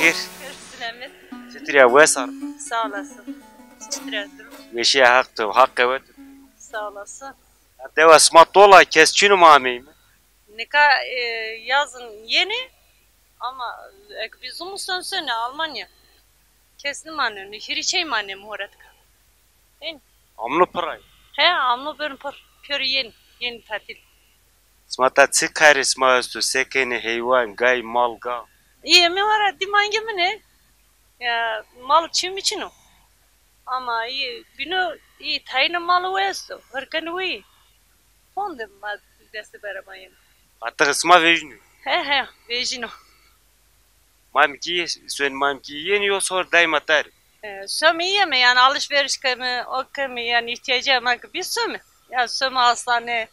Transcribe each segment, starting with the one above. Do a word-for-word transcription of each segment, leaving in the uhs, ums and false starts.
Xêr. Selamet. Çitur ya, wes ar? Sağ olasın. Çitur ya durum? Weşîya Heq to, Heq qewet. Sağ olasın. Ya dewa sima tol a, kes çin o, ma ameyîme? Nika, e, yazın yeni ama ek bizim son sene Almanya. Kes nîmaneno, hîrê çey manê muhoretka. Hên. Amno pir ay? He, amno beno pir. Pêro yenî, yenî tatil. Sima ta çi karê sima esto, se kenê, heywan, gay, mal, ga? Î, eme wara dîmangê min ê. Ya, mal çî mi çin o. Ama î bîno, î tayîna mal o esto. Hir kenê weyî. Fonde ma destê bere ma yeno. Qatixê sima vejîno? He, he, vejîno. Mamkî, sön mamkî yenî yo sor dayma tar? E, sömî yeme, yani alışveriş keme, o keme, yani ihtiyacı ama ki bir sömü. Ya sömü hastane,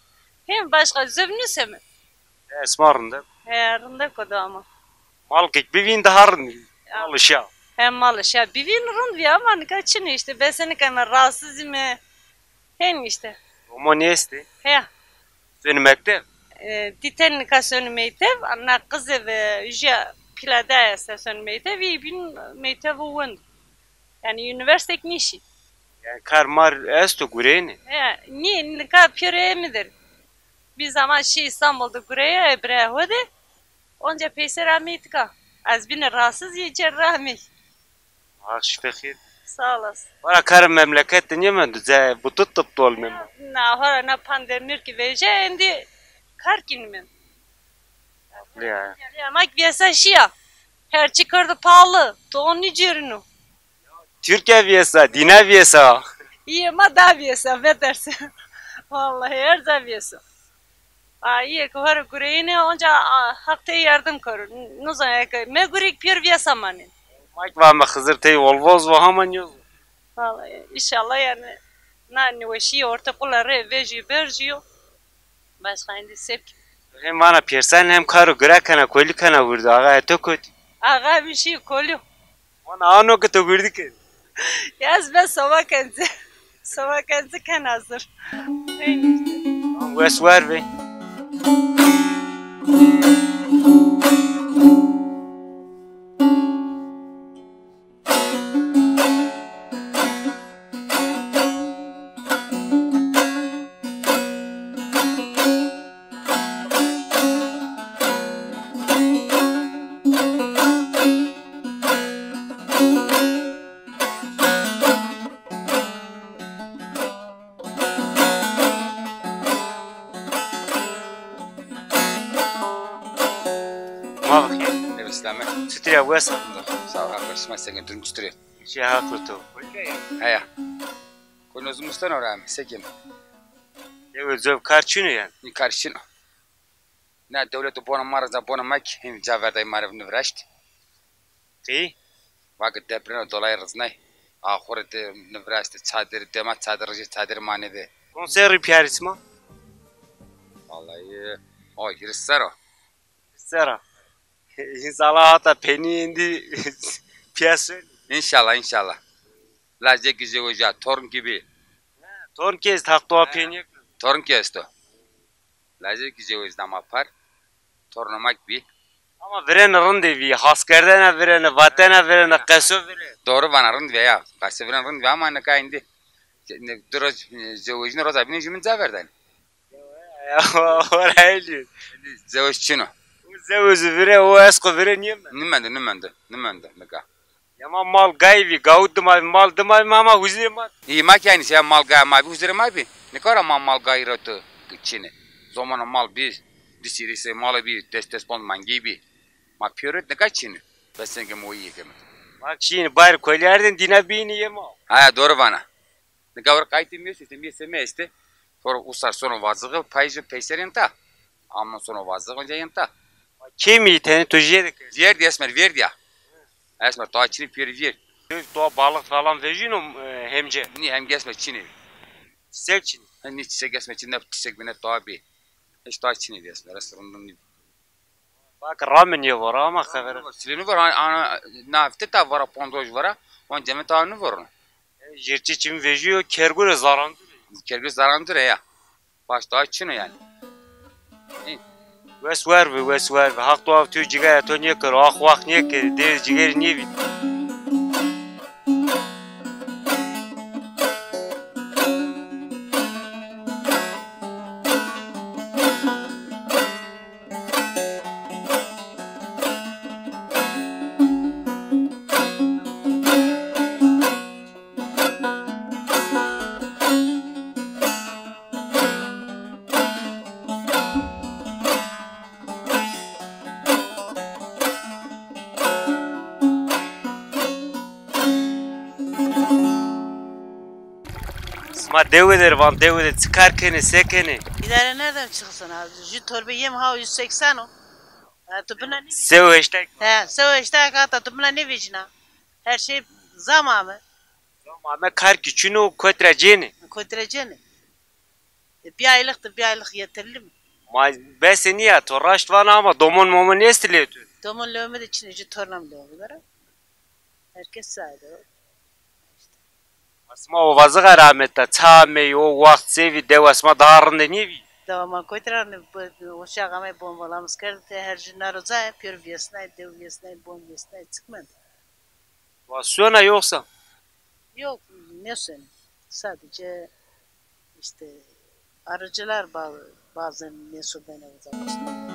hem başka zöv nuseme. E, sima rinde. He, rinde kodu ama. Mal kek bivîn daha rind. Ya. Mal işa. Hem mal işa. Bivîn rind vi ama nika çin işte. Beseni keme, rahatsız ime. Hên işte. Romo nêestê? Heya. Sönî mektev? E, dîten nika sönî meytev, na qizê ve uja pîla de esta sönî meytev, î bîn meytev û wend. Yani üniversitek nîşî. Yani kar mar esto gureyêne? Heya, nî nika pêro emidir. Bir zaman şî İstanbul de gureya, e, biraya ho de. Onca peyser amey tika. Ez bîne rahatsız, yê cerrah amey. Ax şifê xêr. Sağ olasın. Wara karê memleket de nêmendo, ze butut tıp tol memo. Na, hora na pandemi ki veje, endî kar kî nîmendo. Haklı ya. Ama viyesa şiya. Her çi kerdo pahalı. To onu cürünü. Türkiye viyesa, dîna viyesa. İyi ama daha viyesa, beterse. Vallahi her za viyesa. A, îyê ke ho rê gureyîne, onca, a, Heq tey yardim kero. Nizan eke megurî pêr vîya samanê. Mak va mi Xizir tey olvoz va hama nîyoz. Vallahi, inşallah yani, na nêweşîye orte qula rê vejîyo berjîyo. Başka indi sepk. Hem vana pêrsen hem karo gira kena, kolî kena wirdo. Axa eto kotî? Axa mi şî kolî. Vana ano ke to gurdi ke. Yaz be sova kenzi. Sova kenzi ken hazır. Aynı işte. Wes wer be. Ma bixîr. Ev Îslame. Çitur ya, wes a? Sağ ol, Heq şima sengin, durum çitur e? Şey, Heq to. Heya. Kono zimistan ora mi, sekim. Yew zov kar çin o yani? Ni kar çin o. Na dewlet bona ma rıza bona ma ki hem ca verday ma rev nivraşt. Qey? Vake deprem dolayı rıznay. Axure de nivraşt çadır, dema çadır, rıjê çadır mane de. Konser piyarî sima? Vallahi, o hîris ser o. Sera. Înşallah hata penî êndî piyasê. İnşallah, inşallah. Lajekî jeweja, torn kî bî. Torn kî est, Heq to penî. Torn kî esto. Lajekî jewejna ma par. Torno ma kî bî. Ama virêne rindê vî, haskerdene virêne, vatene virêne, qeso virê. Doğru vana, rind vîya. Qeso virên rind vîya ama nika êndî. Ne, di roj, e, zewejîne, roza bîne jû min ca verdanî. Ya, ora elî. Zewej çin o. O zewejî vire, o esqo vire nîyemendo? Nîmendo, nîmendo, nîmendo nika. Ya ma mal gay vî, gawû dima vî, mal dima vî, ma, ma huzurê ma. Î ma ki aynî şey, mal gay ma bî, huzurê ma bî. Nika ra ma mal gay ra tu çin e. Zomana mal bî, di sîrî se mal bî, des des pond mangî bî. Ma pêro nika çin e. Bes senge moyî yekeme. Bak şîn, bayr kolî erdin, dîna bînî yema. Ha, doğru vana. Nika wer qaytê mi estê, mi semê estê. Sonra usar sono vazığı, payıcı peyser yenta. Amno sono vazığı, onca yenta. Kêmî tenê to jêde ke? Verdi Esmer, verdi ya. Esmer, toa çinî piyeri ver. Toa balık falan vejîno, e, hemce? Ni hemce Esmer çinî. Çiçek çinî? Ni çiçek Esmer çinî, ne çiçek bi ne toa bi. Hiç toa çinî di Esmer, Esmer ondan ni. Bak, rame nêvora ama xevere. Silênî vora, ana, nafte ta vora, pondoj vora, on ceme ta nêvorno. Jirçî çim vejîyo, kergure zarandur. Kergure zarandur ya. Baş daha çin o yani. Hi. Wes wer bi, wes wer bi. Haq to av tu cigera to nêkero, ax wax nêkerî, dêr cigêrî nêbî. Sima dewe der, van dewe de çi kar kenê, se kenê? İdare nereden çıksın abi? Jü torbe yem ha yüz seksen o. Ha, tu buna ne? Sew heştay. He, sew heştay kata tu buna ne vecina? Her şey zam ame. Zam ame, kar ki çino, kotre ceni. Kotre ceni. E, bir aylıktır, bir aylık yeterli mi? Ma bese niya to raşt vana ama domon momon esti lê tu. Domon lewme de çinê jü tornam lewme dara. Herkes sade o. Asma o vazığa rahmet da çamey o waxt sevi dew asma daha rinde niye bi? Dewa ma koytran o şax amay bombalamız kerdi te her jü naro zay piyor viyesnay dew viyesnay bom viyesnay çıkmadı. Vasiyona yoksa? Yok, ne sen? Sadece işte arıcılar ba- bazen mesul beni uzaklaştırıyor.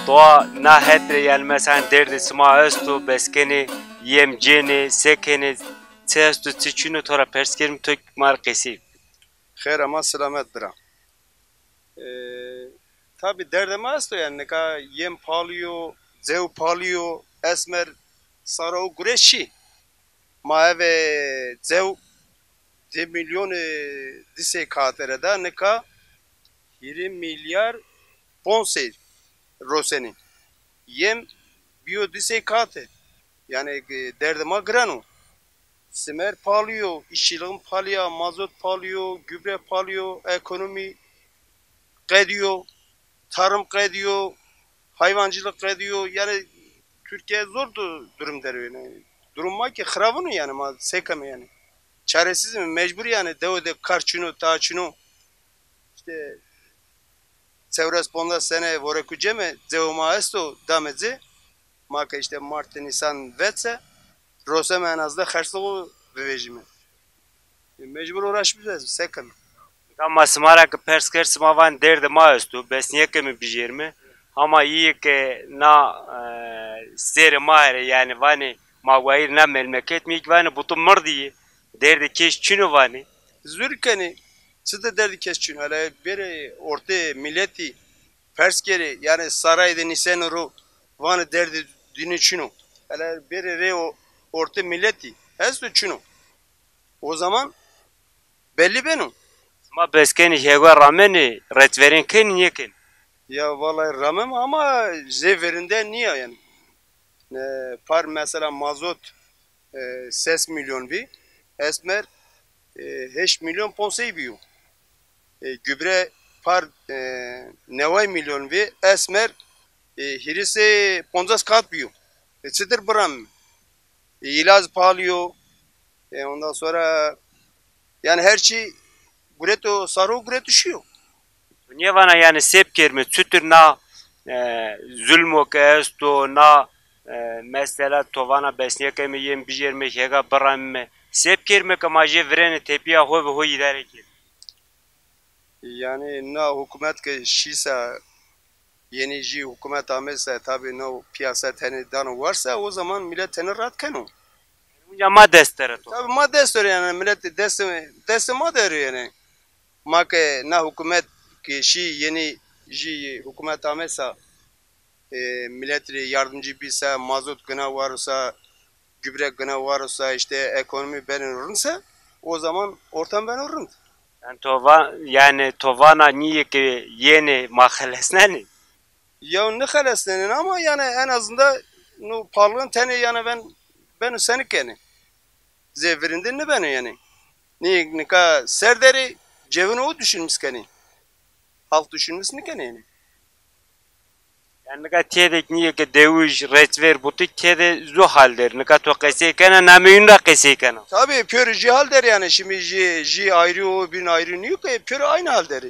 Doğa na het re, yani mesela derdê sima esto, beskenê, yem cênê, se kenê, çi esto, çi çin o, to ra pers kerîm, to ma rê qesey. Xêr ama selamet bira. E, tabi derdê ma esto, yani nika yem palî yo, cew palî yo, esmer sara o gure şî. Ma eve cew di milyon, e, di sey kağıt ere da, nika hîrê milyar ponsey rosenî. Yem biyo di sey kağıt. Yani, e, derdê ma giran o. Simer palî yo, işçiliğin palî ya, mazot palî yo, gübre palî yo, ekonomî qedîyo, tarım qedîyo, hayvancılık qedîyo. Yani Türkiye zor du- durum der yani. Durum ma ki xirabin o yani, ma se keme yani. Çaresiz mi? Mecbur yani, dewe de kar çin o, ta çin o. İşte çewres ponzas sene vore ku ceme, cew ma esto, dame ci. Ma ke işte Mart, Nisan vetse, roseme en azda xerçlığu vivejime. E, mecbur uğraşmış ez, se keme. Ama sima ra ki pers kerd, sima van derdê ma esto, bes nêkeme bijêrme. Ama iyi ki na, e, serê ma here, yani vanê ma wayir na melmeket mi ki vanê butu mırdî, derdê kes çin o vanê. Zûr kenê, çi de derdê kes çin o. Hele bêrê ortê miletî pers kerê, yani saray de nîsenê ro, vanê derdê dînî çin o. Hele bêrê rê o ortê miletî esto çin o. O zaman belli beno. Ma bes kenî hêga ramenî, retverên kenî nêkenî? Ya vallahi ramem ama zê verinde nîya yani. E, par mesela mazot, e, ses milyon bî, esmer, e, heşt milyon ponsey bîyo. E, gübre par, e, neway milyon bî, esmer, e, hîrisê poncas kat bîyo. E, çidir biram? E, îlaz palî yo. E, ondan sonra yani her şey gureto saro gureto şîyo. Nêvana yani se bikerîme, çutir na, e, zulmo ke esto, na, e, mesela to vana bes nêkeme yem bijêrme, hêga biramîme. Se bikerîme ke ma jê virêne tepîya ho ve ho îdare kerîme. Yani na hukumet ke şîsa, yeni jî hukumet amese, tabi no piyasa tenê dano varsa, o zaman millet tenê rahat keno. Ya ma dest dere to. Tabii ma dest dere yani, millet dest, dest ma dere yani. Ma ke na hükümet ke şî yenî jî hükümet amesa, e, millet rê yardımcı bîsa, mazot gina war usa, gübre gina war usa, işte ekonomi beno rind se, o zaman ortam beno rind. Yani to va-, yani to vana nîyê ke yenê ma xelesnenê? Ya nixelesnenê ama yani en azından no pahalılığın tenê yani ben, beno senik kenê. Zê virinde nibeno yani. Nî nika ser derê cevino o düşünmüş kenê. Halk düşünmüş nîkenê yani. Yani nika têdek nîyê ke dewij reçver butik têde zu hal der. Nika to qesey kena, nameyun ra qesey kena. Tabii pür jî hal der yani. Şimdi jî, jî ayrı o, bin ayrı nîyo ke pür aynı hal der.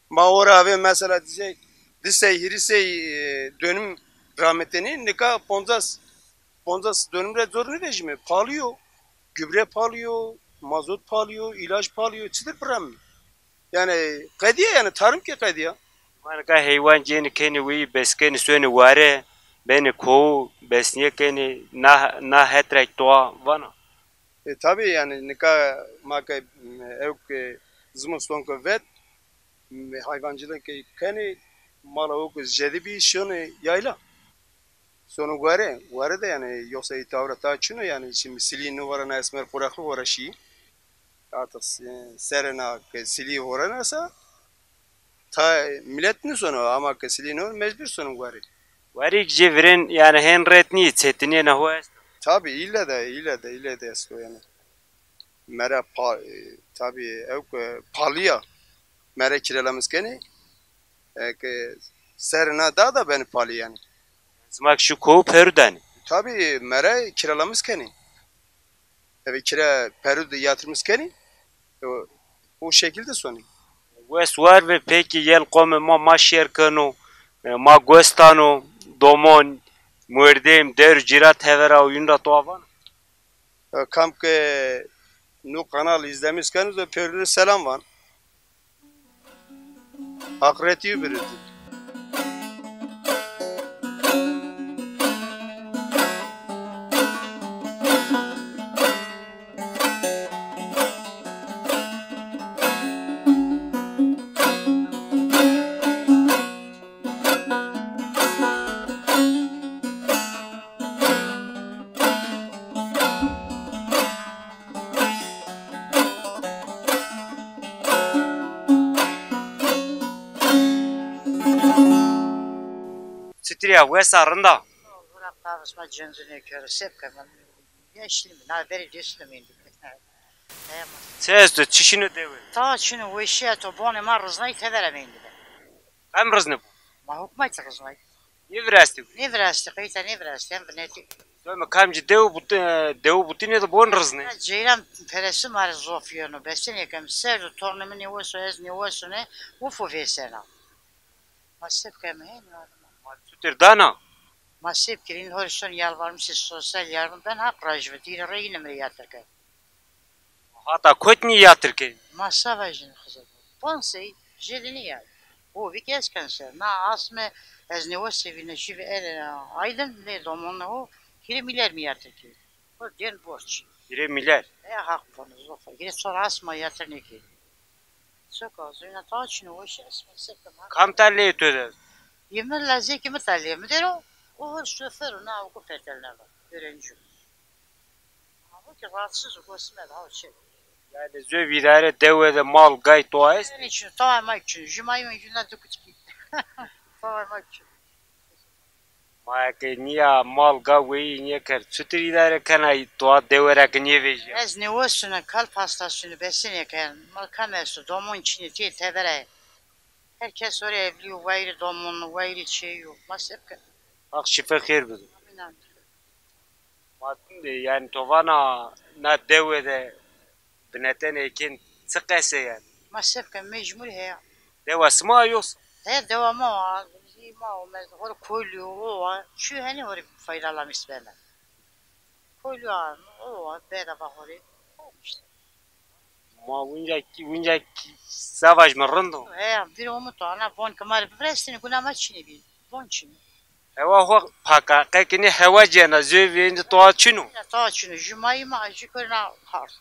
Ma ora ve mesela dizey, disey, hîrisey, e, dönüm rahmetini nika poncas, poncas dönüm re zor nivejime. Pahalıyor. Gübre pahalıyor, mazot pahalıyor, ilaç pahalıyor. Çidir problem. Yani qediye yani, tarım ki qediye. Ma nika heywan cênî kenî wî, beskenî sonî ware, benî kowu, besnîye kenî, na, na het ra toa vana. E, tabii yani nika ma ke, e, ewk, e, zimiston ke vet, e, hayvancılık ke kenî, mala ewk zedî bî şonî yayla. Sono ware, ware de yani yoksa îta ora ta çino yani, şimdi silî no vara na esmer kuraklık vara şî. Artık, e, serena ke silî vorena sa ta millet nîsono ama ke silî no mecbur sono ware. Warî cê virên yani hên ret nîyê, çetinîyê na ho est? Tabii ille de, ille de, ille de esto yani. Mere pa, e, tabii ewk, e, pahalı ya. Mere kiralamis kenî. Eke serê na da da benî palî yanî. Sima ki şu kowu peru danî? Tabii mere kiralamis kenî. Eve kira peru de yatırmis kenî. O, o şekilde sonî. Wes war ve peki yen qomê ma ma şêr keno, e, ma gos dano, domon, muerdêm, der û cîra tevera û yun ra to avan? E, kam ke no kanal izlemiş keno de pêrune selam van. Haq retî û birî. Çitirî ya, wes a, rind a? Bırak, karışma, cenzine körü, sepkeme. Gençliğim, na beri gençliğim indi. Çi esto, çi şino dewe? Ta çino weşîya to bonê ma riznay tevera meyndî be. Qem rizne bo? Ma hukmat riznay. Nêvirastî? Nêvirastî, qeyta nêvirastî, hem vinetî. Dome kamcî dew butî, dew butîne de bon rizne. Ceyran peresi ma rê zof yeno. Besenê ke mi ser do tornê mi nêweso, ez nêwesone, ufo vêsena. Ma sep keme hên. Ma çutir dana? Ma sep kirîn, hori son yalvarmışê sosyal yardım ben, hak rajve dîre re yine mi rê yatir kerd. Hata kot nî yatir kenî? Ma sa vajîne xizir. Pansey jêde nîyay. O vî ke ez ken ser. Na asme ez nêwesê vîne jî ve ere aydin lê domonê ho hîrê mîlyar mi yatir kerdî. O dên borç. Hîrê mîlyar? E, haq bono zof a. Hîrê çor asma yatir nêkerdî. Soka zuyna ta çino weş esma seke ma. Kam taleyê to de? Yê mi lazekî mi taleyê mi der o. O hor şofer o, na oku fetelnena. Öğrenci o. Ama ki rahatsız o, gosime daha o şey. Yani zöv îdare dewe de mal gay to est? Yani çino, taway ma çino. Juma yun yuna dukuçki. Taway ma çino. Ma eke nîya mal ga weyî nêkerd, çutir îdare kena, toa dewe ra ke nêvejîya? Ez nêwesune, kalp hastasyonu besenê ke, ma kam esto, domon çinê, tê tevera yê. Her kes orê evlî yo, wayîrê domon o, wayîrê çêyî yo. Ma se bike? Haq şîfe xêr bido. Amîn, amîn. Ma, yanî to vana na dewe de binetene êkên çi qese yanî? Ma se bike, mecbur heya. Dewa sima yoksa? He, dewa ma wa, zî ma o, mez-, hor kolî o, o wa, çi henî hor faydalanmış beme. Kolî wa, o wa, bedava hor. Tamam işte. Ma winca kî, winca kî, se vajîme, rind o. He, bir umut o. Ana bon ke ma rê bivirestîne, guna ma çinê bî. Bon çinê. Hewa xo pak a, qe ki nê hewa cêna, zê vêndî toa çin o. Ya, toa çin o. Jumayî ma jî kena hard.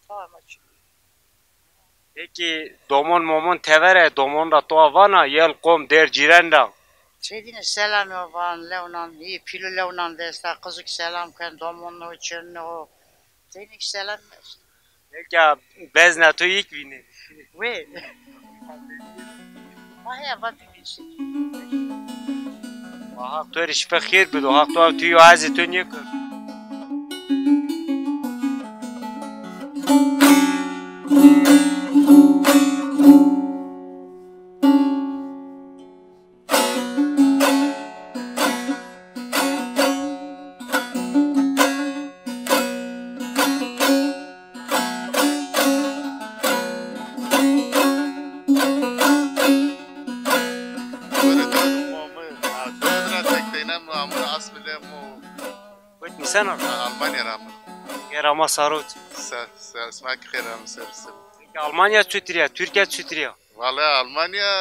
Toa ma çin o. Peki domon momon tever a, domon ra toa vana, yel qom, dêr cîran ra? Çêdîne selam yo van, lewnan, î pîlû lewnan desta, qizû ki selam ken, domon o, çin o. Teynî ki selam. Belka bezna to yek vînê. Wê. Ma heya vatî bîsî. Ma Haq to rê şife xêr bido. Haq to tu yo azê to nêkir. Kotî nîsena? Almanya ra mi. Xêr ama sarot. Sa, sa, sima ki xêr ama ser. Peki Almanya çutirî ya, Türkiye çutirî ya? Vallahi Almanya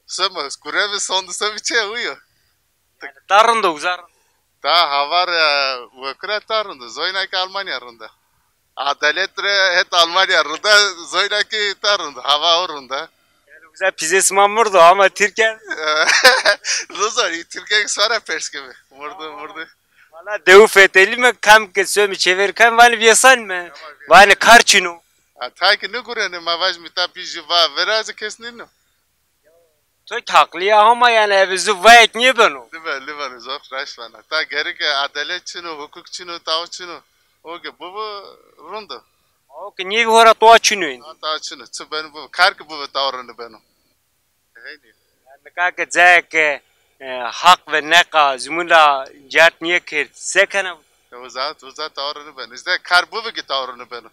sema, kuremi sondu semi çe uyo. Yanî ta rind o, uza rind o? Ta havar, e, wekira ta rind o. Zoyna ki Almanya rind o. Adalet re het Almanya rind o, zoyna ki ta rind o. Hava o rind o. Yanî uza pîzê sima mirdo ama Tirke? Nizanî, Tirke ki sara pers kemi. Mirdo, mirdo. Valla dewu fetelîme, kam ke somi çêver kam vanî vêsanîme. Vanî kar çin o. A, ta ki nigurenê, ma vajîme ta pîjî va virazî, kes nîno. To ki haqlî ya, hama yanî eve zu vayek nêbeno. Nîbeno, nîbeno, zof raşt vana. Ta gereke adalet çin o, hukuk çin o, taw çin o. O ki bibo rind o. O ki nêbî hora toa çin o. Ha, taw çin o. Çi beno bibo. Kar ki bibo taw rind beno. Heynî. Yanî nika ke cayeke, e, haq ve neqa zumûn ra cert nêkerd, se kena? E, uza, uza taw rind beno. Îşte kar bibo ki taw rind beno.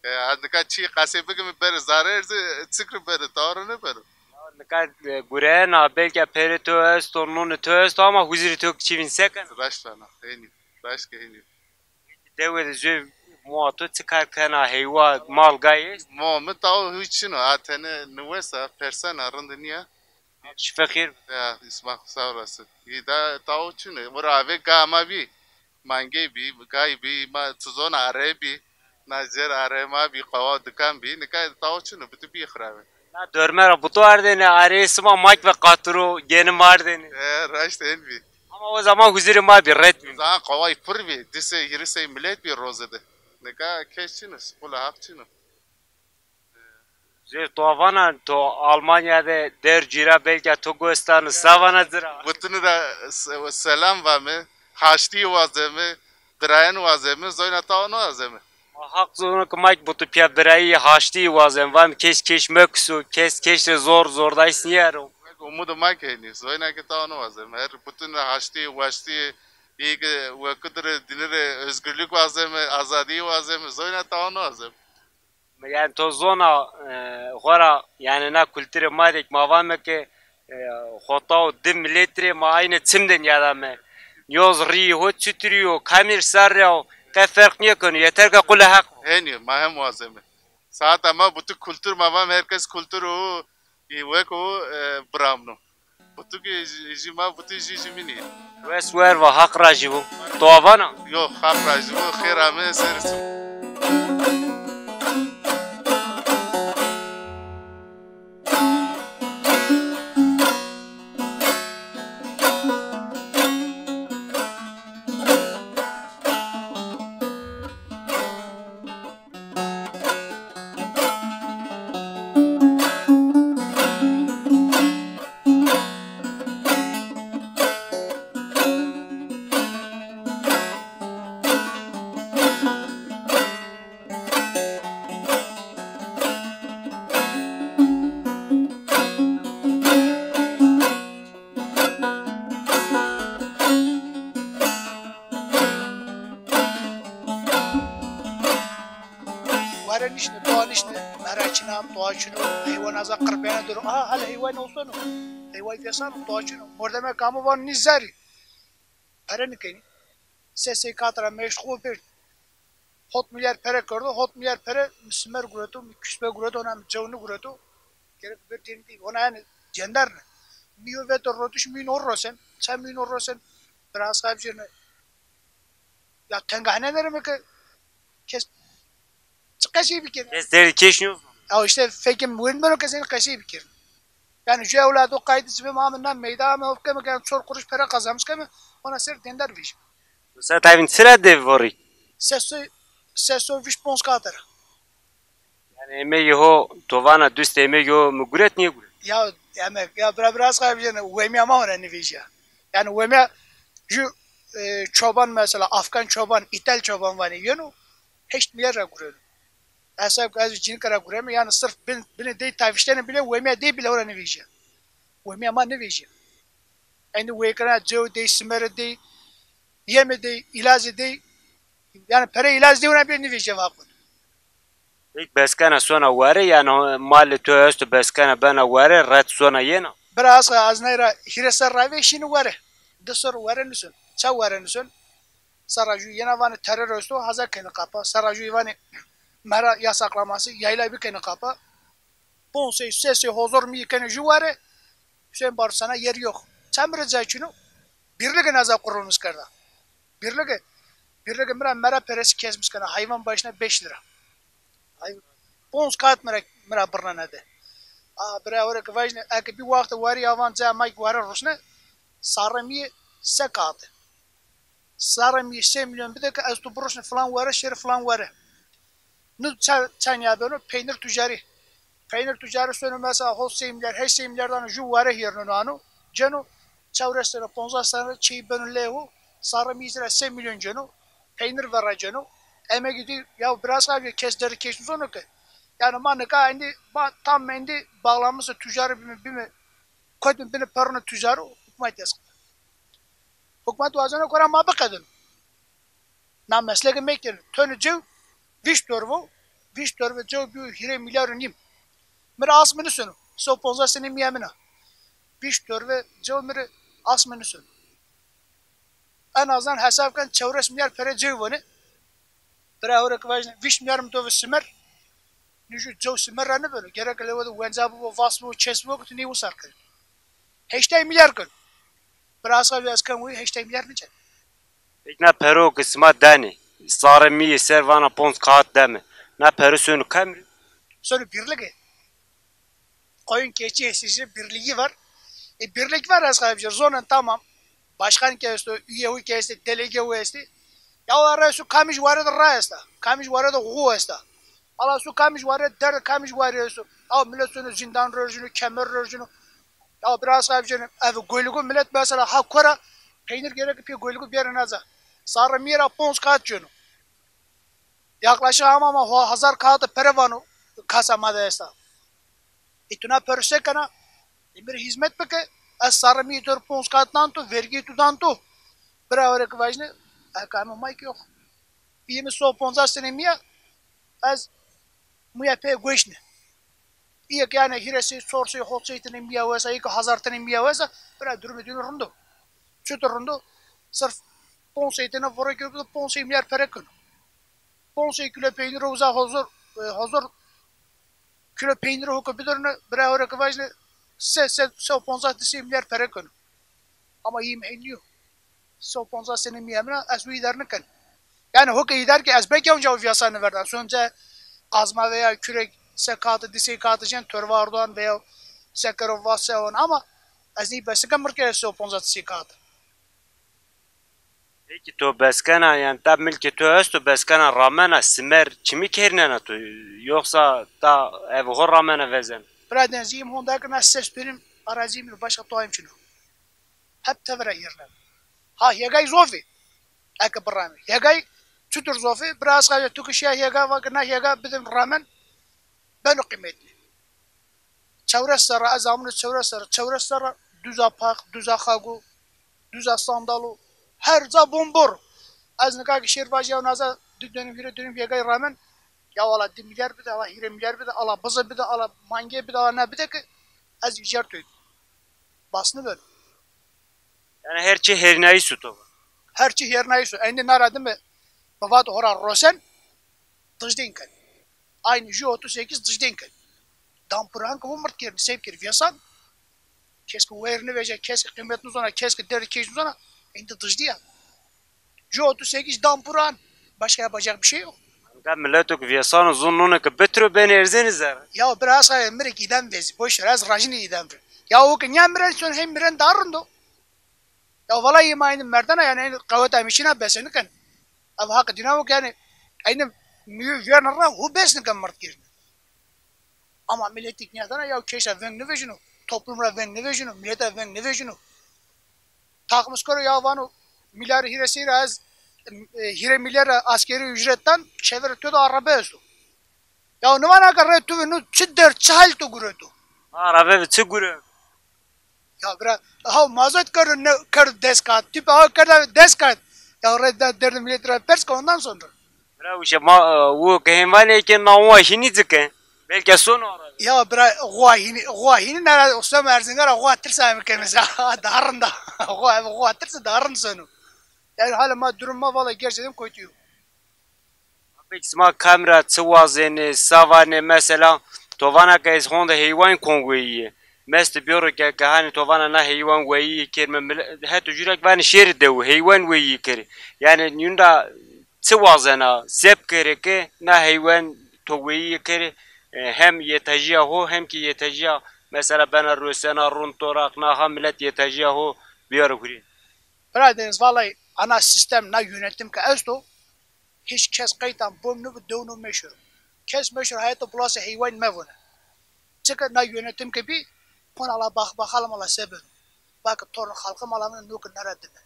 E, ez nika çî qesey bikimi, berê zare erzî, çik ri berê, taw rind beno. Nika, e, gureyena, belka perê to esto, nonê to esto ama huzurê to ki çî vîn, se kena? Raşt vana, heynî. Raşt ke heynî. Dewe de zê moa to çi kar kena, heywa, mal, gay est? Moa mi taw hiç çin o, a tenê niwes a, persena, rind nîya. Şife xêr. Ya, sima, sağ olasın. Î da taw çin o. Vura avê ga ma bî. Mangey bî, gay bî, ma tizona arey bî. Na cêr arey ma bî, qewa dikan bî. Nika taw çin o, bî tu bî xirabe. Na dorme ra buto ardêne, areyê sima mak ve qatiro, gêni ma ardêne. E, raşt en bî. Ama o zaman huzurê ma bî, ret bî. Zaman qeway pir bî, di sey, hîrê sey milet bî roze de. Nika kes çin o, qula Haq çin o. Zê to vana, to Almanya de der cîra, belka to gostan, sa vana cira? Butini ra se-, selam vame, haştî wazeme, birayen wazeme, zoyna taw no wazeme. Ma Haq zono ki ma ki butu pîya birayî, haştî wazeme, vame kes kes mekuso, kes kes rê zor, zordayîs nîyero. Umudu ma ki heynî, zoyna ki taw no wazeme. Her butini ra haştî, waştî, î ki wekî dir, dîni rê özgürlük wazeme, azadî wazeme, zoyna taw no wazeme. Yanî to zona, e, xo ra, yanî na kulturê ma de ki ma vame ke, e, xo taw di milet rê ma aynî çim de nîyadame. Yoz rîyê ho çiturî yo, kamî rê ser ra yo, qe ferq nêkeno, yeter ke qulê Heq bo. Henî, ma hem wazeme. Saeta ma butu kultur, ma vame her kes kultur o, î wek o, e, biramno. Butu ki jî, jî ma butu jî jî minî. Wes werva, Haq rajî bo. To avana? Yo, Haq rajî bo, xêr ame, ser çim. Ware nişne, doğa nişne, mera çin a, doğa çin o, heywan aza qir bena dero. Aha, hele heywan olsun o. Heywan vêsan o, doğa çin o. Mordeme kamo van nî zerrî. Pere nikenî. Sesê katra meşt xo berd. Hot milyar pere kerdo, hot milyar pere mi simer gureto, mi küspe gureto, ona mi cewni gureto. Gerek bir cemdi, ona yani cender ne. Mi yo veto rotiş mi no rosen. Çend mîno rosen, bira sahib jêrne. Ya tengahne nerime ke kes çi qesey bikin. Kes derdi keş nîyo. Ya işte fekim win beno ke seni qesey bikin. Yani ju ewlado qaydi zibim amin na meyda amin hofkeme ke çor kuruş pere kazanmış keme ona ser dender vejim. Mesela tabin sira de vori. Seso, seso viş pons kater. Yani emegê ho tovana dust emegê ho mi guret niye guret? Ya emek ya bira bira sahib jêrne wemiya ma ona nivejya. Yani wemiya ju e, çoban mesela, Afgan çoban, İtal çoban vanê yeno, heşt milyar ra gureno. Hesab ke ez cinike ra gureme, yani sırf bin, binê dey taviştene bile, wemiya dey bile ona nivejya. Wemiya ma nivejya. Endî wekirena cew dey, simere dey, yeme dey, ilazê dey. Yani pere ilaz dey ona bile nivejya vaqon. Peki beskena sona were, yani malê to esto beskena bena were, ret sona yena? Bira asqa ez ney ra hîrê serr ravê şîni were. Di serr were nison. Ça were nison? Serra ju yena vanê terör esto, haza kenê qapa. Serra ju vanê mera yasaklaması, yayla bikenê qapa. Ponsey, sesey hozor mi kenê ju ware. Hüseyin Barut sana yer yok. Ça mi rê ca çino? Birligi naza kurulmuş kerda. Birligi, birligi mi ra mera peresi kesmiş kena. Hayvan başına beş lira. Ay, pons kat mi ra, mi ra birnena de. A, bira ore ki vajne, eke bir waqtı wari avan ca may ware rusne, sarre mi se katı. Sarre mi se milyon bide ki ez tu buruşne filan ware, şeri filan ware. Nu ça, ça niya beno? Peynir tucarî. Peynir tucarî sono mesela ho sey milyar, heşt sey milyar dano ju ware hîrneno ano. Ceno, çewres tene, ponzas tene çî beno lê ho, sarre mi zî ra se milyon ceno. Peynir vera ceno. Emegî dî, ya biraz abi kes derdi keşmiş ono ki. Yani ma nika endî, ma tam endî bağlamışı tucarî bimi, bimi, koytum bini peronu tucarî, hukmet yazık. Hukmet wazeno kora ma biqedin. Na mesleke mekir. Tönü cew, vîşt torvo, vîşt torve cew bîyo hîrê milyar û nîm. Mi rê asmî niseno. Se û ponzas senê mîya min a. Vîşt torve cew mi rê asmî niseno. En azdan hesab ken çewres milyar pere cew vone. Bira hore ki vajne, vîşt milyar mi to ve simer. Nîjû cew simer ra nêbeno. Gerek lewe de wenca bibo, vas bibo, çes bibo ki tu ney wisar kenî. Heştay milyar keno. Bira asqa ez ken wî heştay milyar nêcen. Peki na pero ki sima danê, sarê mi yê ser vana ponc kaxit deme. Na pero sonu kamrî? Sonu birligi. Koyun keçi esisi birligi var. E, birlik var asqa bir zonen tamam. Başkan ke esto, üye hu ke esti, delege hu esti. Ya o ara su kamij ware de ra esta. Kamij ware de hu esta. Ala su kamij ware, der kamij ware esto. Ya millet sonu zindan rörjünü, kemer rörjünü. Ya biraz abi canım, ev gölügü millet mesela ha kora peynir gerek pi gölügü bir naza. Sarı mira pons kat canım. Yaklaşık ama ama ho hazar kağıdı pere vano kasa ma de esta. E tu na pere se kena? E mi rê hizmet bike. Ez sarı mi tor pons kat dan tu, vergi tu dan tu. Bira ore ki vajne, e kame may ki yok. Yirmi so ponzas sene miya, ez muya pe goşne. İyek yani hîrê sey, çor sey, hot sey tene miya wesa, iki hazar tene miya wesa, bira durumu dinu rundo. Çutur rundo? Sırf ponsey tene vore ki ponsey milyar pere keno. Ponsey kilo peynir uza hozor, e, hozor kilo peynir ho ki bidirne, bira hore ki vajne, se, se, se ponzas di sey milyar pere keno. Ama yim heniyo. Se ponzas sene miya mina, ez wi idare niken. Yani ho ke idare ke ez belki onca o viyasa niverdan. Sonca kazma veya kürek se kağıtı, di sey kağıtı cen torva arduan veya se kero va se on ama ez ni besin ke mirke se ponzas di sey kağıtı. Peki to beskena, yani ta milkê to esto, beskena ramena simer çimî kernena to, yoksa ta ev ho ramena vezen? Bira den zî yim honda ke na ses dönüm arazî mi başka toayım çino. Hep tevera hîrnen. Ha hegay zofî. Eke birame. Hegay çutur zofî? Bira asqa tu ki şiya hega va ke na hega bidim ramen beno qîmetli. Çewres serra, ez amune çewres serra, çewres serra duza pax, duza xagu, duza sandalu, her ca bombor. Ez nika ki şêr vajî ya naza di dönüm, hîrê dönüm yegay ramen, ya ala di milyar bide, ala hîrê milyar bide, ala bize bide, ala mange bide, ala ne bide ki ez îcar toy. Bas nibeno. Yani her çi hêrnayîs o to. Her çi hêrnayîs o. Endî nara dime bivat hora rosen dijdên ken. Aynı ju otuz sekiz dijdên ken. Dampuran ki bu mırt kir, seyf kir, vyesan. Kes ki weyr nivece, kes ki qîmet nizona, kes ki derdê kêş nizona, êndî dijdî ya. Ju otuz sekiz dan puran. Başka yapacak bir şey yok. Ga mileto ki vêsano zon none ki bitiro benê erzenê zere. Ya bira, ez mirek îdam vezî. Boş ver, ez rajinî îdam ri. Ya o ki niya miren son hem miren daha rind o. Ya vallahi ma êndî merdena, yani êndî qeweta mi çîna bese niken. Ev haqî dîna o ki yani êndî mi vêrna ra hu bes niken mird kerdin. Ama miletî nîyadana ya kêş ra veng nivejîno, toplum ra veng nivejîno, milet ra veng nivejîno. Takmiskero ya vano, milyar hîrê sey ra ez, e, hîrê milyar ra askerî ücret dan, çeverê to de arabe esto. Ya nivana ke rê tu vi nu çi derd, çi hal tu gureto? Arabe vi çi gure? Ya bira, haw mazot kerdo ne, kerdo des kat. Tüpe haw kerda des kat. Ya rê da derdê millet ra pers ke ondan sonra. Bira wişe ma, e, wu ke hên vanê ke na wa hînî ci ke. Belke sono ara. Ya bira, wa hînî, wa hînî nara ustam Erzinga ra wa tirsa mi kemiz. Daha rind a. Wa, wa tirsa daha rind sono. Yani hala ma durum ma valla gerçekten kötü. Peki sima kam ra çi wazenê, sa vanê, mesela, to vana ke ez honde heywan kon weyîye. Mesti bêro ke, ke hanî to vana na heywan weyîye kerî, mi mile-, heto jû ra ke vanê şêrî dewi, heywan weyîye kerî. Yanî yûn ra çi wazena, se bikerê ke na heywan to weyîye kerî, e, hem yetecîya ho, hem kî yetecîya, mesela, bena rosena, rûn, toraq, naha milet yetecîya ho biyaro hurê. Bira Deniz, vallahi ana sistem, na yönetim ke esto, hiç kes qeytan bom nibi, dewno meşiro. Kes meşiro heyata bulasa heywan mevone. Çike na yönetim ke bî, kon ala bax-, baxalım ala se beno. Vake torn xalqim ala mine, no ke nera dime.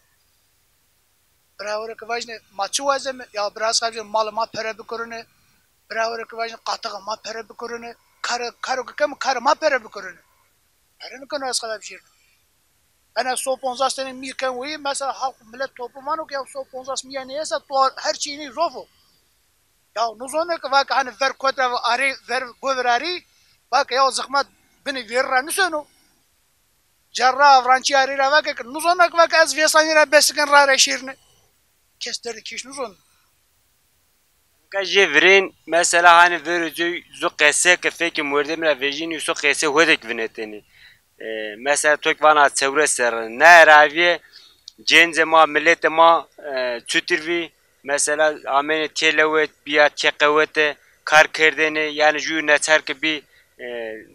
Bira were ke vajne ma çi wazeme, ya bira ez xebjî mal ma pere bikurune. Bira were ke vajne qataxa ma pere bikurune. Kare, karo ke keme kare ma pere bikurune. Pere nikeno ez xebjî. Ena so ponzas tenê mî ken weyî, mesela halk, millet, toplum vano ke ya so ponzas mî yenê esa, to her çî ney zof o. Ya nizone ke vake hani ver kot ra arê, ver govir arî, vake ya zixmet binê vêrî ra niseno. Cerra avrançî arî ra vake ke nizone ke vake ez vêsanî ra besiken ra re şêrine. Kes derdê kêş nizon. Nika jê virên, mesela, hanî vero coy zu qese ke fekê mordemî ra vejînî, zu qese ho de kî vinetênî. E, mesela, to kî vana çewres serre. Na eravîye cencê ma, miletê ma, e, çutir vî? Mesela, amênê têlewet, bîya têqewete, kar kerdêne, yanî jû neçar ke bî, e,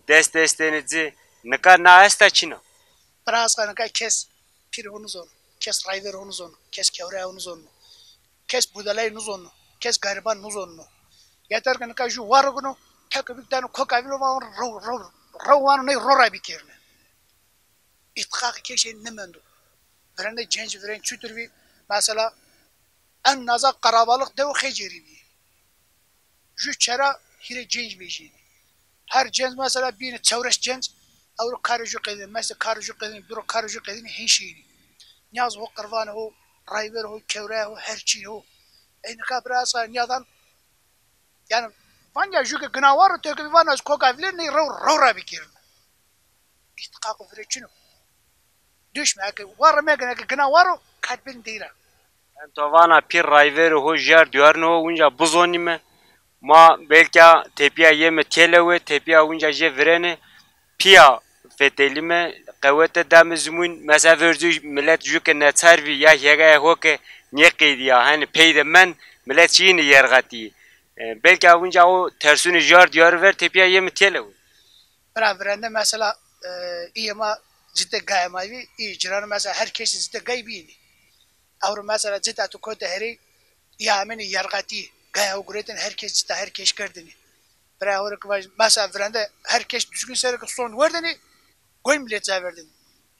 dest estêne ci. Nika na esta çin a? Bira ez nika kes pîrê ho nizono, kes rayverê ho nizono, kes kewrayê ho nizono, kes budelayî nizono, kes gariban nizono. Yeter ke nika jû war gino, teke bik dano koka vîlo vano rew, rew, rew vano ney ro ra bî kerine. Îtîqaqê kêşê nimendo. Virende cenc virên çutir vî, mesela en naza qarabalix dew Xêcerî vî. Ju çera hîrê cenc vejînî. Her cenc mesela bîne çewres cenc, ewro karê ju qedînî, meste karê ju qedînî, biro karê ju qedînî, hên şînî. Nîyaz ho, qirvanê ho, rayver ho, kewrayê ho, her çî ho. Ey nika bira ez nîyadan, yanî, van ya ju ke gina war o, teke bî vano ez koka vîle ney rew, rew ra bî kerine. Îtîqaqo virê çin o. Düşme, eke war megen, eke gina war o, kat bin deyra. En to vana pîr rayverê ho, jar dîyarnê ho winca bizonîme. Ma belka tepîya yeme têlewe, tepîya winca jê virêne, pîya fetelîme, qewete dame zimûn. Mesela vercu milet ju ke neçar vî ya hegaya ho ke nêqeydîya, hanî pey de mend, milet şîyêne yerxatî. E, belka winca o tersûnê jar dîyarî ver tepîya yeme têlewe. Bira virende mesela, e, îyê ma citê gayê ma vî, îyê cirano mesela her kesî citê gay bîyênî. Ewro mesela cita tu kote herî, îya amênî yerxatî, gaya ho guretêne, her kes cita her kes kerdênî. Bira ewro ke vaj, mesela virende her kes Duzgin ser ke son werdênî, goy milet ca verdênî.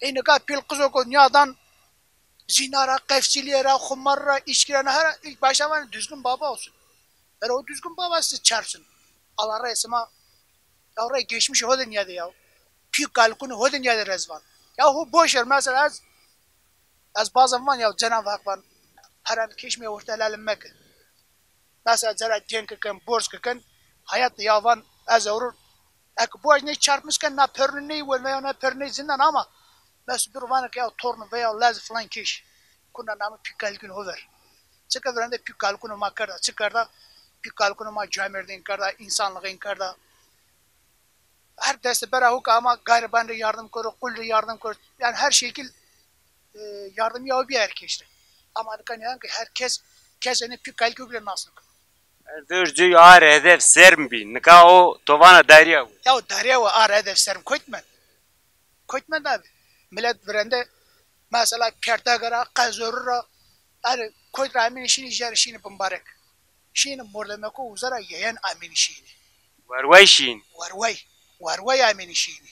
Ey nika pîl qizo ko nîyadan zîna ra, qefçilîye ra, xumar ra, îçkî ra, naha ra, ilk başta vanê Duzgin Baba olsun. Bira o Duzgin Baba siz çarpsın. Allah rey sima, ya rey geçmişê ho de nîyade ya. Pî kalikunê ho de nîyade rezvan. Ya ho boş ver, mesela ez, ez bazen van ya Cenab-ı Hak van, heranê kêşî mi orte helalî meke. Mesela cara ceng ke ken, borc ke ken, hayat de ya van ez ewro, eke borc ney çarpmiş ken, na perûne ney wen veya na perûne ney zindan ama, mesela bir vanê ke ya tornê veya lez filan kêş, kuna name pî kalikunê ho ver. Çike virende pî kalikunê ma kerda, çi kerda? Pî kalikunê ma camêrdîn kerda, însanlixîn kerda. Her deste bera ho ke ama gariban rê yardım kero, qul rê yardım kero. Yani her şekil e, yardımı ya bir herkes. Ama nika nîyadan ke her kes, kes ene pî kalkî bile nas niko. Erdöz cü ar hedef serm bî. Nika o tovana darya bu. Ya o darya o ar hedef serm kotmen. Kotmen abi. Millet virende mesela Kertegara, Qezorura, yani kot ra amîn şînî, jer şînî bimbarek. Şînî mordemeko uza ra yeyen amîn şînî. Werwey şîn. Werwey. Werwey amîn şînî.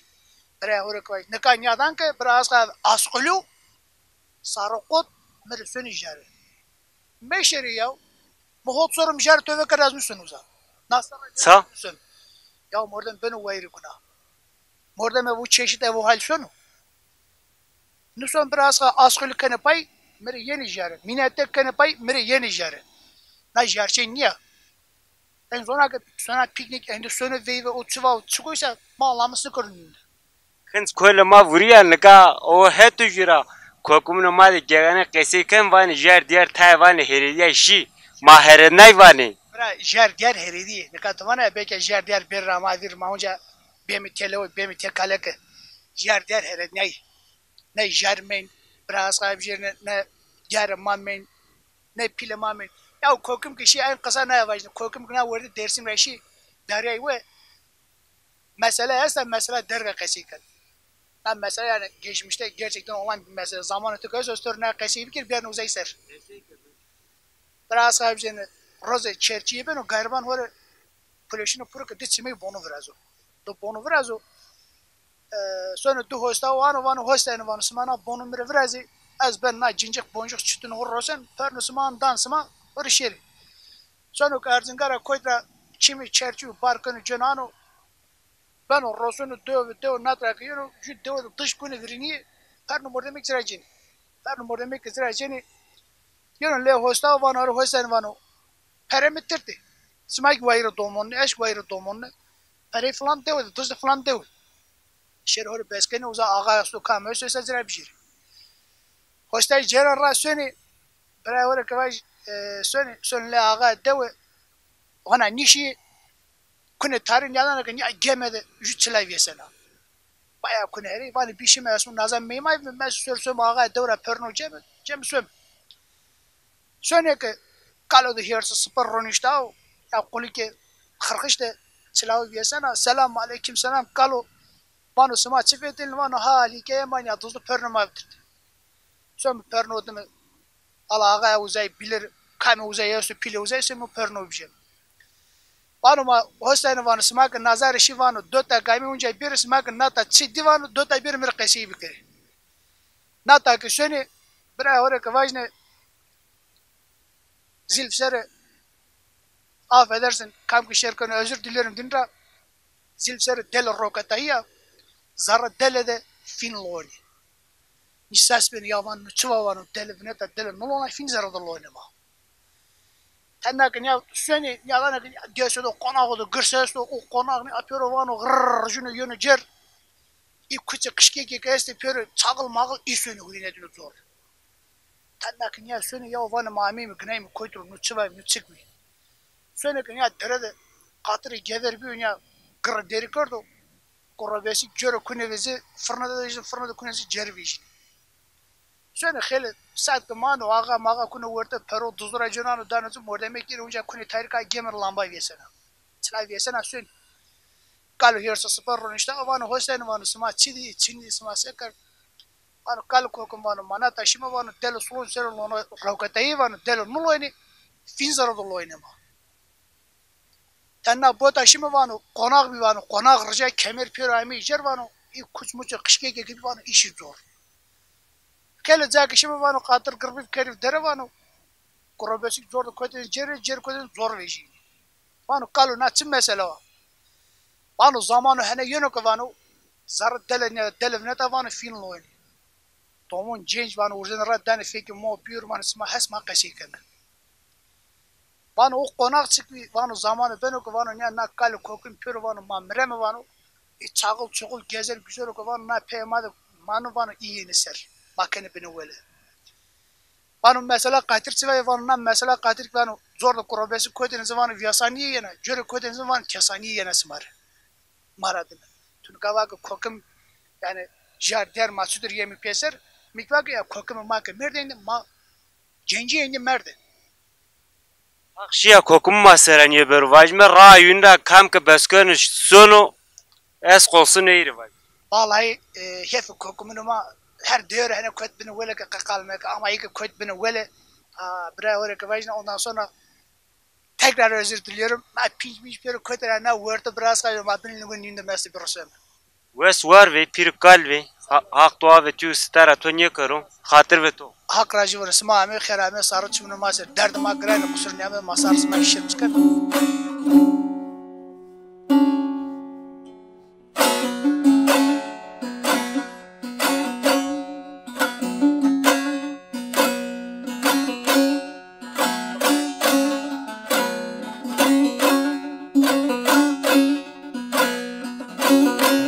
Bira hore kay. Nika nîyadan ke bira az asqulu, sarı kot, mi rê sonî jere. Meşerî ya. Mi hot sorum jer tove kir ez nusun uza. Nasıl? Ça? Nusun. Ya mordem beno wayri guna. Mordem ev çeşit ev hal sonu. Nuson bira asqa asqulu kene pay, mi rê yenî jere. Mînete kene pay, mi rê yenî jere. Na jerçe nîya. En zona ke sona piknik, en de sona veyve o çiva o çikoysa ma alamis nikirun. Kinc kole ma vurîya nika o hetu jü ra kokumino ma de gegane qesey ken vanê jer diyar tayê vanê herediya şî. Ma herednay vanê. Bira jer diyar heredî. Nika tu vana belki jer diyar bir ra ma vir ma onca bemi telewi, bemi tekaleke. Jer diyar herednay. Ne jer men, bira asqa bijêr ne, ne diyar ma men, ne pîle ma men. Ya kokim ki şî en qisa ne vajne. Kokim ki na werde Dersim ra şî deryay we. Mesele esta, mesela derge qesey ken. Ha, mesela yani geçmişte gerçekten olan bir mesele. Zamanı tu kayıs östör ne qesey bikir, bir uzay ser. Bira asqa bijêne roze çerçiye beno, gariban hore kuleşino puru ke di çimey bonu virazo. Di bonu virazo. E, sonra di hosta o ano vano, hosta eno vano, sima na bonu mi rê virazî, ez ben na cincik boncuk çitino hor rosen, perno sima an dan sima, hori şêrî. Sonra ke Erzinga ra koyt ra çimî çerçî bar keno ceno ano, beno roseno dewe, dewe nat ra ke yeno, jü dewe de dij kune virînî, perno mordemêk ci ra cênî. Perno mordemêk ci ra cênî, yeno lê hosta vano, arê hosta eno vano, pere mi tirtê. Sima ki wayîrê domonne, eşk wayîrê domonne. Perey filan dewe de, dij de filan dewe. Şêrê hori bes kenê, uza axa esto, kam esto, esa ci ra bijêrê. Hostay cêra ra sonê, bira hore ke vaj, e, sonê, sonê lê axa dewe, hona nîşî, kunê tarî nîyadana ke nîya geme de jü çila vêsena. Baya kunê herî, vanê bî şime esmo naza meymay, mi mes sor som axa dewe ra perno ceme, cem som. Sonê ke kalo de hêrsi siper ronîşta o, ya qulikê xirxişte çilawi vêsena, selam, aleykum selam, kalo, vano sima çi fetêlin, vano hal, hîkaye ma nîya dizdi perno ma vitirdi. Son mi perno dime, ala axa uzay bilir, kame uzay esto, pîle uzay, son mi perno bijême. Vano ma hostayne vano, sima ke nazarê şî vano, dota gamî unca bêrê, sima ke nata çi dî vano, dota bêrê mi rê qesey bikerê. Nata ke sonê, bira hore ke vajne, Zîlf serê, affedersin, kam ki şêr keno, özür dilerim din ra, zîlf serê dele roketayî ya, zerre dele de fîn lonê. Nî ses benê ya van, çi va vano, dele vineta, dele nilona, fîn zerre de lonê ma. Tenda ki nîya sonê, nîyadana ki nîya dêse de qonaxo de girse esto, o qonax nîya pêro vano, gırrr, jûno yeno cêr. Î kuçê qişkekê ke estê pêro çaxil maxil, î sonê hurîne dîno cor. Tenda ki nîya sonê ya vanê ma ameyme ginayme koyt ro, no çi va, no çik vî. Sonê ki nîya dere de qatirê gever bîyo, nîya girre derî kerdo. Kurobesî cêro kunê vejî, firne de vejî, firne de kunê vejî, cêr vejî. Sonê xeylê saet ki mano, axa maxa kuno werte, pero dizdi ra cêno ano dano ci, mordemêk yeno unca kunê tarî ka geme de lamba vêsena. Çila vêsena sonê. Kalo hêrse siper ronîşta, vano hostayne vano, sima çi dî, çin dî, sima se kerd? Vano kal kokim vano, ma nata şîme vano, dele sulon serê lona roketayî vano, dele niloynê, fîn zerre de loynê ma. Tenda bota şîme vano, qonax bî vano, qonax rica kemer pêro ameyî cêr vano, î kuç muçê qişkekê ke bî vano, î şî cor. Xeylê ca ke şîme vano, qatir girbî kerî dere vano, kurobesî cor de kotêne cêrê, cêr kotêne cor vejînî. Vano kalo na çi mesele wa? Vano zamano hene yeno ke vano zerre dele nîya, dele vineta vano fîn loynê. Domon cênc vano urzenê ra danê fekê ma, bîyor vano sima hes ma qesey keme. Vano o qonax çik vî, vano zamano beno ke vano nîya na kal kokim pêro vano ma mireme vano. Î çaxil çuxil gezer güzero ke vano na peyê ma de mano vano î yenê ser. Ma kenê binê wele. Vano mesela qatir çi va yê? Vano na mesela qatir ki vano cor de kurobesî kotêne ci vano vêsanîye yena, cêrê kotêne ci vano kesanîye yena sima rê. Ma ra dime. Gava ke kokim, yanî, jar der ma çutir yemî pêser, mi ki va ke ya kokimê ma ke merdên de, ma cencîyên de merdên. Haq şîya kokimê ma sera nîye bero vajîme, raa yûn ra kam ke beskeno sono, ez qolsî ney rê vajî. Vallahi, e, hêfê kokiminê ma her dewre hene kot binê wele ke qeqal meke, ama î ke kot binê wele, a, bira were ke vajîne, ondan sonra tekrar özür diliyorum. Ma pînc mînc pêro kotê ra na werto biraz xayro ma binê lingo nînde mesti biruseme. Wes war vey, pîr kal vey. Ha- Haq dua ve tu sitara to nêkero. Xatir ve to. Haq razî vore, sima amê, xêr amê, sarî çimunê ma ser. Derdê ma girayne, qusur nêame, ma sar sima şir çiken.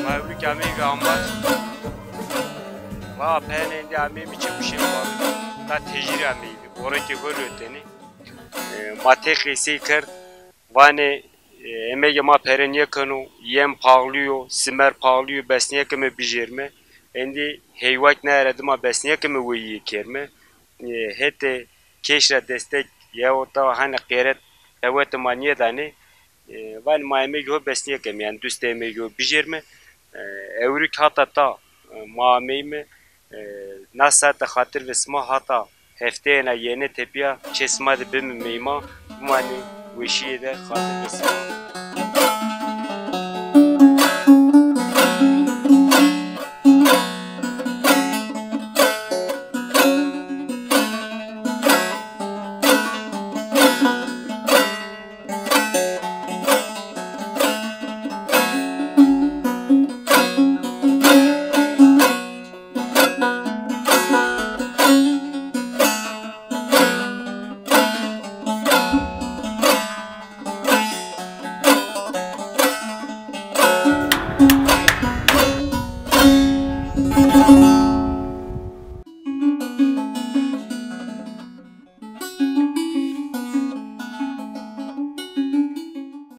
Ma ewrik ameyî ve ambar. Va peyên êndî ameyî mi çekuşê mi. Ta tecrî ameyî. Oreke hol öteni. E, ma tey qeysey kerd. Vanê, e, emegê ma pere nêkeno, yem paxlî yo, simer paxlî yo, bes nêkeme bijêrme. Êndî heywa kî naye ra dima bes nêkeme weyîye kerme. E, hetê keş ra destek yew ta hanî qêret qewetê ma nêdanê. E, vanê ma emegê ho bes nêkeme, yanî dustê emegê ho bijêrme. E, ewrik hata ta, e, ma ameyme. E, na saete xatir ve sima, hata hefteyêna yenê tepîya çê sima de bime meyman, bimanê weşîye de, xatir ve sima.